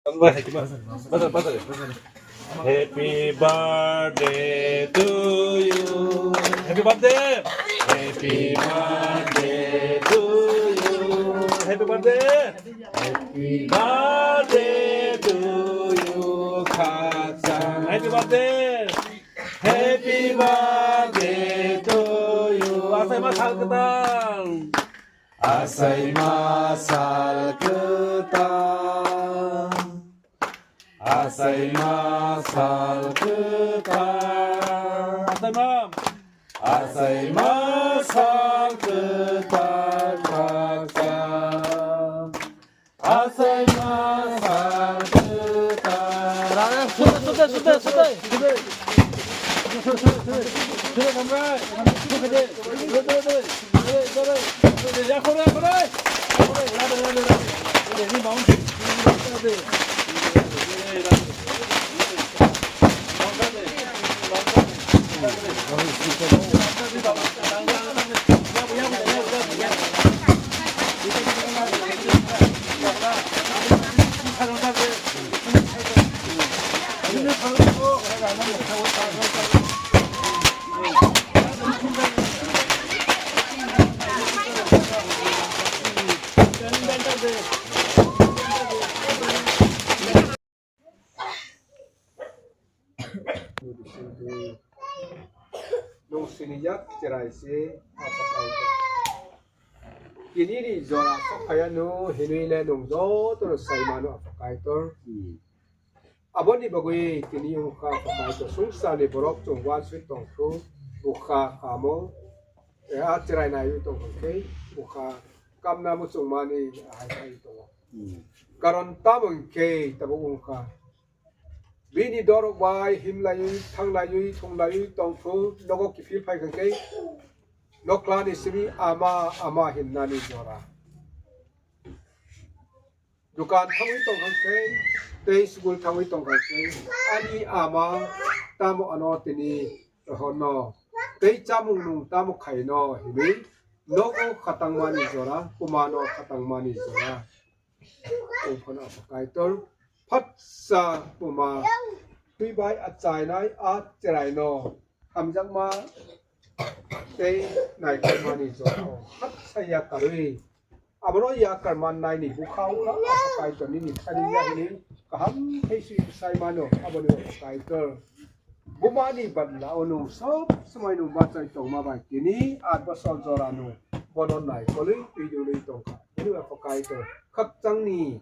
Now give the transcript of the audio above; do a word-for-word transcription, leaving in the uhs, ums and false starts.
Happy birthday to you. Happy birthday. Happy birthday to you. Happy birthday. Happy birthday to you, Khakchang. Happy birthday. Happy birthday to you. Achaima sal kwtal. Achaima sal kwtal. Achaima sal kwtal. Achaima. Achaima sal kwtal Khakchang. Achaima sal kwtal. Sute, sute, sute, sute. Nwng sini yak cherai se apakai tong. Tini ni jora sok phaiya no hinui le nwng joto no sai mano apakai tong. Aboni bagwi tini wngkha apakai tong sungsar ni borok chwng uansuk tong thu bukha kamo. A cherai naiwi tong khe bukha kamna muchung mani hai hai tongo. Karon tamo hinkhe tabuk wngkha. Bini dorok bai himlaiwi, thanglaiwi, thunglaiwi tongphru nogo kiphil phai kha khe, nokla ni simi ama, ama hinnani jora. Dukan thangwi tong kha khe, tei school thangwi tong kha khe, ani ama tamo ano tini rohorno, tei chamung nung tamo khaino hinwi nogo khatangmani jora, kumano khatangmani jora. Tongphano Apo Kaitor phatsa buma twi bai achainai a cheraino hamjakma tei naikholmani jorao phatsa yakarwi abono yakar mannaini bwkha wngkha Apo Kaitor nini thani yahini kaham khe swi bwsai mano aboni Apo Kaitor. Bumani badla o nwng sob somai nwng bachai tongma bai tini aat bosor jora nwng bono naikolwi twi dwlwi tongkha. Bini bai phakai tong khakchangni